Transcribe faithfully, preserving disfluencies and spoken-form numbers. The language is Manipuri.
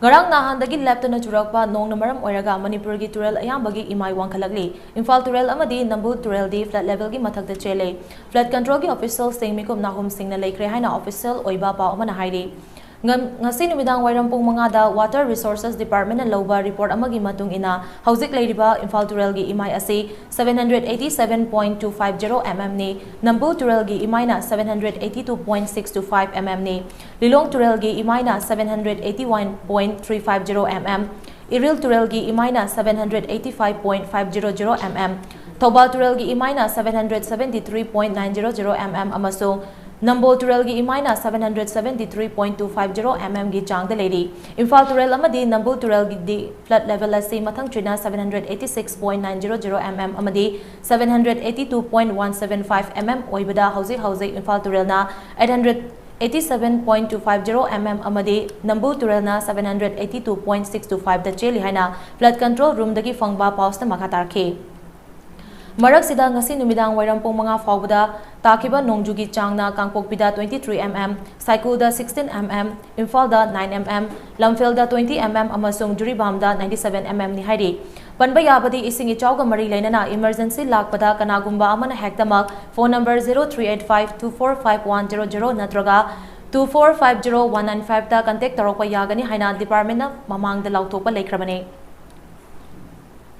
ꯉꯔꯥꯡ ꯅꯍꯥꯟꯗꯒꯤ ꯂꯦꯞꯇꯅ ꯆꯨꯔꯛꯄ ꯅꯣꯡꯅ ꯃꯔꯝ ꯑꯣꯏꯔꯒ ꯃꯅꯤꯄꯨꯔꯒꯤ ꯇꯨꯔꯦꯜ ꯑꯌꯥꯝꯕꯒꯤ ꯏꯃꯥꯏ ꯋꯥꯡꯈꯠꯂꯛꯂꯤ꯫ ꯏꯝꯐꯥꯜ ꯇꯨꯔꯦꯜ ꯑꯃꯗꯤ ꯅꯝꯕꯨꯜ ꯇꯨꯔꯦꯜꯗꯤ flood levelꯒꯤ ꯃꯊꯛꯇ ꯆꯦꯜꯂꯦ꯫ Flood controlꯒꯤ officialꯁꯤꯡ ꯃꯤꯀꯨꯞ ꯅꯥꯍꯨꯝꯁꯤꯡꯅ ꯂꯩꯈ꯭ꯔꯦ ꯍꯥꯏꯅ official ꯑꯣꯏꯕ ꯄꯥꯎ ꯑꯃꯅ ꯍꯥꯏꯔꯤ꯫ ꯉꯝ-, ꯉꯁꯤ ꯅꯨꯃꯤꯗꯥꯡ ꯋꯥꯏꯔꯝ ꯄꯨꯡ ꯃꯉꯥꯗ Water Resources Departmentꯅ ꯂꯧꯕ report ꯑꯃꯒꯤ ꯃꯇꯨꯡ ꯏꯟꯅ, ꯍꯧꯖꯤꯛ ꯂꯩꯔꯤꯕ ꯏꯝꯐꯥꯜ ꯇꯨꯔꯦꯜꯒꯤ ꯏꯃꯥꯏ ꯑꯁꯤ seven hundred eighty seven point two five zero mmꯅꯤ, ꯅꯝꯕꯨꯜ ꯇꯨꯔꯦꯜꯒꯤ ꯏꯃꯥꯏꯅ seven hundred eighty two point six two five mmꯅꯤ, ꯂꯤꯂꯣꯡ ꯇꯨꯔꯦꯜꯒꯤ ꯏꯃꯥꯏꯅ seven hundred eighty one point three five zero mm, Iril ꯇꯨꯔꯦꯜꯒꯤ ꯏꯃꯥꯏꯅ seven hundred eighty five point five zero zero mm, Thoubal ꯇꯨꯔꯦꯜꯒꯤ ꯏꯃꯥꯏꯅ seven hundred seventy three point nine zero zero mm ꯑꯃꯁꯨꯡ ꯅꯝꯕꯣꯜ ꯇꯨꯔꯦꯜꯒꯤ ꯏꯃꯥꯏꯅ seven hundred seventy three point two five zero mmꯒꯤ ꯆꯥꯡꯗ ꯂꯩꯔꯤ꯫ ꯏꯝꯐꯥꯜ ꯇꯨꯔꯦꯜ ꯑꯃꯗꯤ ꯅꯝꯕꯨꯜ ꯇꯨꯔꯦꯜꯒꯤꯗꯤ flood level ꯑꯁꯤ ꯃꯊꯪ ꯆꯨꯅ seven hundred eighty six point nine zero zero mm ꯑꯃꯗꯤ seven hundred eighty two point one seven five mm ꯑꯣꯏꯕꯗ, ꯍꯧꯖꯤꯛ ꯍꯧꯖꯤꯛ ꯏꯝꯐꯥꯜ ꯇꯨꯔꯦꯜꯅ eight hundred eighty seven point two five zero mm ꯑꯃꯗꯤ ꯅꯝꯕꯨꯜ ꯇꯨꯔꯦꯜꯅ seven hundred eighty two point six two fiveꯗ ꯆꯦꯜꯂꯤ ꯍꯥꯏꯅ flood control roomꯗꯒꯤ ꯐꯪꯕ ꯄꯥꯎꯁꯅ ꯃꯈꯥ ꯇꯥꯔꯛꯈꯤ꯫ ꯃꯔꯛꯁꯤꯗ ꯉꯁꯤ ꯅꯨꯃꯤꯗꯥꯡ ꯋꯥꯏꯔꯝ ꯄꯨꯡ ꯃꯉꯥ ꯐꯥꯎꯕꯗ ꯇꯥꯈꯤꯕ ꯅꯣꯡꯖꯨꯒꯤ ꯆꯥꯡꯅ ꯀꯥꯡꯄꯣꯛꯄꯤꯗ twenty three mm, ꯁꯥꯏꯀꯨꯗ sixteen mm, ꯏꯝꯐꯥꯜꯗ nine mm, ꯂꯝꯐꯦꯜꯗ twenty mm ꯑꯃꯁꯨꯡ ꯖꯤꯔꯤꯕꯥꯝꯗ ninety seven mmꯅꯤ ꯍꯥꯏꯔꯤ꯫ ꯄꯟꯕ ꯌꯥꯕꯗꯤ, ꯏꯁꯤꯡ ꯏꯆꯥꯎꯒ ꯃꯔꯤ ꯂꯩꯅꯅ emergency ꯂꯥꯛꯄꯗ ꯀꯅꯥꯒꯨꯝꯕ ꯑꯃꯅ ꯍꯦꯛꯇꯃꯛ phone number zero three eight five two four five one zero zero ꯅꯠꯇ꯭ꯔꯒ two four five zero one nine fiveꯇ contact ꯇꯧꯔꯛꯄ ꯌꯥꯒꯅꯤ ꯍꯥꯏꯅ departmentꯅ ꯃꯃꯥꯡꯗ ꯂꯥꯎꯊꯣꯛꯄ ꯂꯩꯈ꯭ꯔꯕꯅꯤ꯫